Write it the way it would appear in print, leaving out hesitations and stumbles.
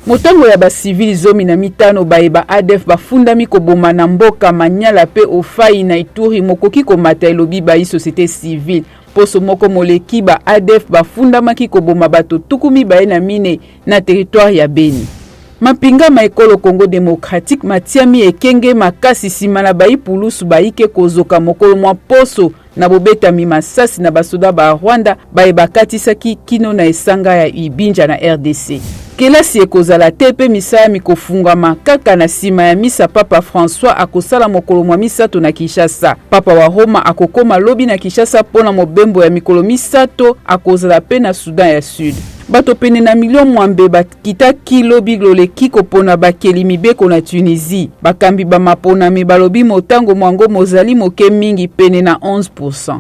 Motango ya ba civils 15 baye ba ADF bafundami koboma na mboka Manyala mpe Ofai na Ituri mokoki komata, elobi bayi société civile. Poso moko moleki, ba ADF bafundamaki koboma bato 24 na territoire ya Beni. Mapinga ma ekolo Congo démocratique matiami ekenge makasi nsima na bayi pulusu bayike kozoka mokolo mwa poso na bobetami masasi na basoda ba Rwanda baye bakatisaki kino na esanga ya Ibinja na RDC. Kelasi ekozala te mpe misala mikofungwama kaka na nsima ya misa Papa François akosala mokolo mwa misato na Kinshasa. Papa wa Roma akokoma lobi na Kinshasa mpo na mobembo ya mikolo misato, akozala mpe na Soudan ya Sud. Bato pene na milio 60 bakitaki lobi loleki kopona bakeli mibeko na Tunisie. Bakambi ba maponami balobi motango mwango mozali moke mingi, pene na 11%.